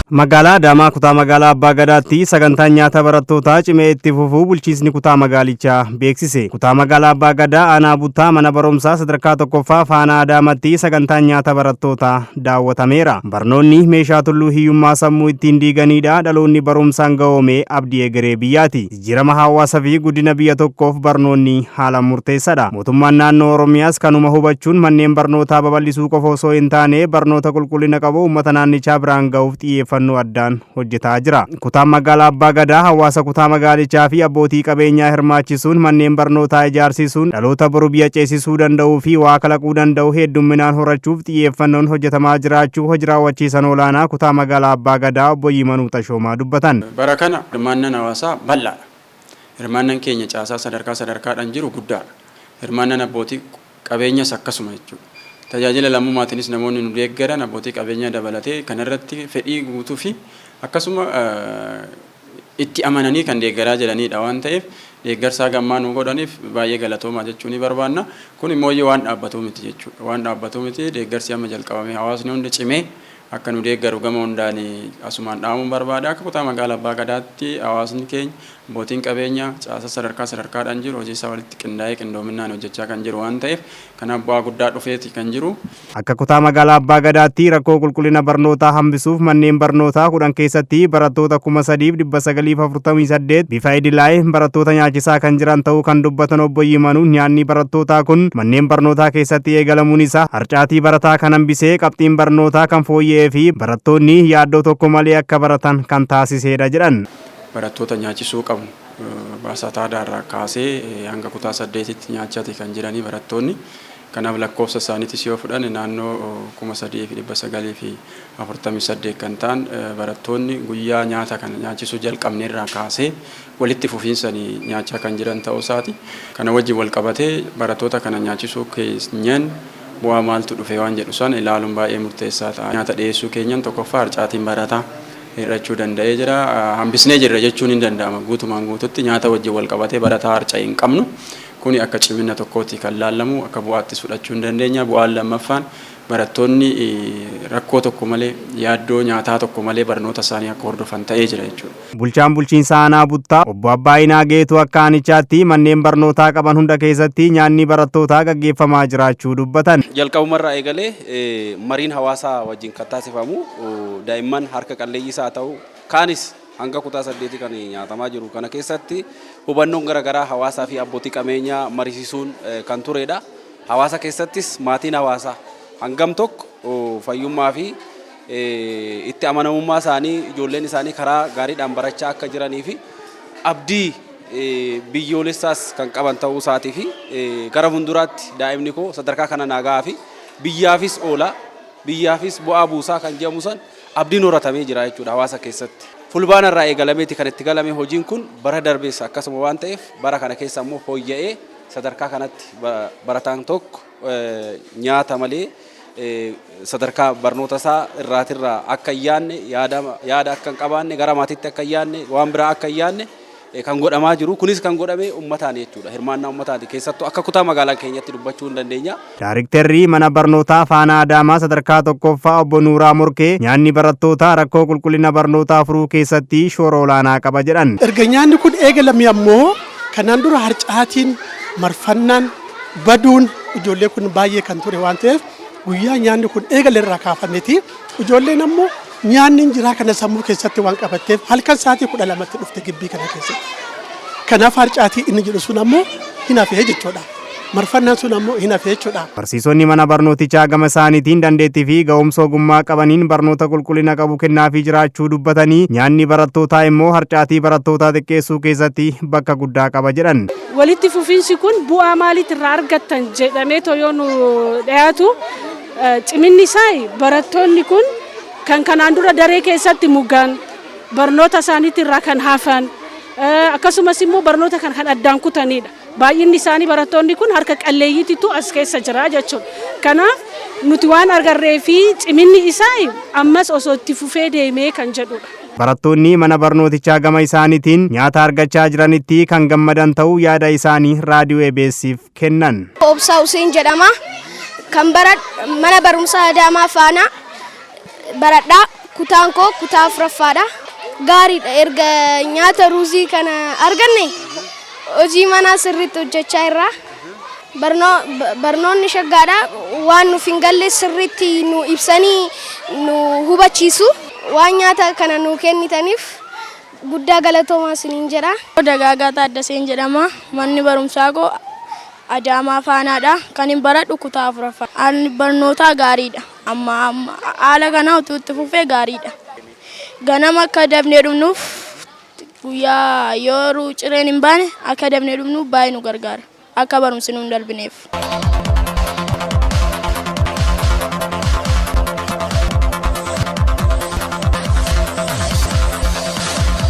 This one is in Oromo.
Magaalaa Adaamaa kutaa magaalaa Abbaa Gadaatti sagantaan nyaata barattootaa cimee itti fufuu bulchiisni kutaa magaalichaa beeksise. Kutaa magaalaa Abbaa Gadaa aanaa Buttaa mana barumsaa sadarkaa tokkoffaa Faanaa Adaamaatti sagantaan nyaata barattootaa daawwatameera. Barnoonni meeshaa tulluu hiyyummaa sammuu ittiin diiganidha. Dhaloonni barumsaan gahoome abdii egeree biyyaati. Jijjiirama hawaasaa fi guddina biyya tokkoof barnoonni haala murteessaadha. Mootummaan naannoo Oromiyaas kanuma hubachuun manneen barnootaa babal'isuu qofa osoo hin taane barnoota qulqullina qabu uummata naannichaa biraan gahuuf xiyyeeffannoo addaan hojjetaa jira. Kutaan magaalaa Abbaa Gadaa hawaasa kutaa magaalichaa fi abbootii qabeenyaa hirmaachisuun manneen barnootaa ijaarsisuun dhaloota boru biyya ceesisuu danda'uu fi waa kalaquu danda'u heddumminaan horachuuf xiyyeeffannoon hojjetamaa jiraachuu hojii raawwachiisan olaanaa kutaa magaalaa Abbaa Gadaa obbo Yimanuu Tashoomaa dubbatan. Bara kana hirmaannaan hawaasaa bal'aadha. Hirmaannaan keenya caasaa sadarkaa sadarkaadhaan jiru guddaadha. Hirmaannaan abbootii qabeenyas akkasuma jechuudha. Tajaajila lammummaatiinis namoonni nu deeggaran abbootii qabeenyaa dabalatee kanarratti fedhii guutuu fi akkasuma itti amananii kan deeggaraa jiranidha waan ta'eef deeggarsaa gammaa nu godhaniif baay'ee galatoomaa jechuu ni barbaanna. Kun immoo waan dhaabbatuu miti jechuudha. Waan dhaabbatuu miti, deeggarsi amma jalqabamee hawaasni hundi cimee akka nu deeggaru gama hundaan asumaan dhaamuun barbaada. Akka kutaa magaalaa Abbaa Gadaatti hawaasni keenya, abbootiin qabeenyaa, caasaa sadarkaa sadarkaadhaan jiru hojii isaa walitti qindaa'ee qindoominaan hojjechaa kan jiru waan ta'eef kanaaf bu'aa guddaa dhufeeti kan jiru. Akka kutaa magaalaa Abbaa Gadaatti rakkoo qulqullina barnootaa hambisuuf manneen barnootaa 10 keessatti barattoota 3948 bifa idilaa'ee barattoota nyaachisaa kan jiran ta'uu kan dubbatan obbo Yimanuun, nyaanni barattootaa kun manneen barnootaa keessatti eegalamuun isaa harcaatii barataa kan hambisee, qabxiin barnootaa kan fooyya'ee fi barattoonni yaaddoo tokko malee akka baratan kan taasisedha jedhan. Barattoota nyaachisuu qabnu baasataa irraa kaasee hanga kutaa 8tti nyaachati kan jiranii barattoonni. Kanaaf lakkoofsa isaaniitis yoo fudhanne naannoo 3948 kan ta'an barattoonni guyyaa nyaata kana nyaachisuu jalqabne irraa kaasee walitti fufiinsanii nyaachaa kan jiran ta'uu isaati. Kana wajjin wal qabatee barattoota kana nyaachisuu keenyan bu'aa maaltu dhufe waan jedhu sana ilaaluun baay'ee murteessaa ta'a. Nyaata dhiyeessuu keenyan tokkoffaa harcaatiin barataa hir'achuu danda'ee jira. Hambisnee jirra jechuun hin danda'ama. Guutumaan guututti nyaata wajjin wal qabatee barataa harca'e hin qabnu. Kuni akka cimina tokkooti kan laallamu, akka bu'aattis fudhachuu hin dandeenya. Bu'aan lammaffaan barattoonni rakkoo tokko malee, yaaddoo nyaataa tokko malee barnoota isaanii akka hordofan ta'ee jira jechuudha. Bulchaan bulchiinsa aanaa Buttaa obbo Abbaayinaa Geetuu akka aanichaatti manneen barnootaa qaban hunda keessatti nyaanni barattootaa gaggeeffamaa jiraachuu dubbatan. Jalqabumarraa eegalee mariin hawaasaa wajjin kan taasifamu daa'imman harka qalleeyyiis haa ta'u kaanis hanga kutaa 8 kan nyaatamaa jiru kana keessatti hubannoon garaagaraa hawaasaa fi abbootii qabeenyaa mariisisuun kan turedha. Hawaasa keessattis maatiin hawaasaa hangam tokko fayyummaa fi itti amanamummaa isaanii ijoolleen isaanii karaa gaariidhaan barachaa akka jiranii fi abdii biyyoolessaas kan qaban ta'uu isaatii fi gara fuulduraatti daa'imni koo sadarkaa kana naa gahaa fi biyyaafis oola, biyyaafis bu'aa buusaa kan jedhamu san abdiin horatamee jira jechuudha hawaasa keessatti. Fulbaana irraa eegalameeti kan itti galame hojiin kun, bara darbees akkasuma waan ta'eef bara kana keessa immoo fooyya'ee sadarkaa kanatti barataan tokko nyaata malee sadarkaa barnoota isaa irraatirraa akka hin yaadne, yaada akka hin qabaanne, gara maatiitti akka hin yaadne, waan biraa akka hin yaadne kan godhamaa jiru. Kunis kan godhame uummataan jechuudha, hirmaannaa uummataati, keessattuu akka kutaa magaalaa keenyatti dubbachuu hin dandeenya. Daariktarri mana barnootaa Faanaa Adaamaa sadarkaa tokkoffaa obbo Nuuraa Morkee nyaanni barattootaa rakkoo qulqullina barnootaa furuu keessatti shoora olaanaa qaba jedhan. Erga nyaanni kun eegalame ammoo kanaan dura harcaatiin, marfannaan, baduun ijoollee kun baay'ee kan ture waan ta'eef guyyaa nyaanni kun eegale irraa kaafameeti ijoolleen ammoo nyaanni jiraa kana sammuu keessatti waan qabatteef halkan sa'aatii 12tti dhufte gibbii kana keessatti. Kanaaf harcaatii inni jedhu sun ammoo hin hafee jechuudha. Marfannaan sun ammoo hin hafee jechuudha. Barsiisonni mana barnootichaa gama isaaniitiin dandeettii fi ga'umsa ogummaa qabaniin barnoota qulqullina qabu kennaafii jiraachuu dubbatanii, nyaanni barattootaa immoo harcaatii barattootaa xiqqeessuu keessatti bakka guddaa qaba jedhan. Walitti fufiinsi kun bu'aa maaliit irraa argattan jedhamee yoo nu dhiyaatu, ciminni isaa barattoonni kun kan kanaan dura daree keessatti mugan, barnoota isaaniitti irraa kan hafan, akkasumas immoo barnoota kan addaan kutanidha. Baay'inni isaanii barattoonni kun harka qalleeyyiititu as keessa jira jechuudha. Kanaaf nuti waan agarree fi ciminni isaa ammas osoo itti fufee deemee kan jedhudha. Barattoonni mana barnootichaa gama isaaniitiin nyaata argachaa jiranitti kan gammadan ta'uu yaada isaanii raadiyoo EBS'if kennan. Obsaa Hussein jedhama. Kan bara mana barumsaa Adaamaa Faanaa baradhaa. Kutaan koo kutaa afuraffaadha. Gaariidha, erga nyaata ruuzii kana arganne hojii manaa sirriitti hojjechaa irra. Barnoonni shaggaadha, waan nuuf hin galle sirriitti nu ibsanii nu hubachiisu. Waan nyaata kana nu kennitaniif guddaa galatoomaa isiniin jedha. Dagaagaa Taaddaseen jedhama. Manni barumsaa koo Adaamaa Faanaadha. Kan hin baradhu kutaa afuraffaa. Haalli barnootaa gaariidha. Amma haala kana utuu itti fufee gaariidha. Ganama akka dafnee dhufnuuf, guyyaa yoo cireen hin baane akka dafnee dhufnuuf baay'ee nu gargaara. Akka barumsi nu hin darbineef.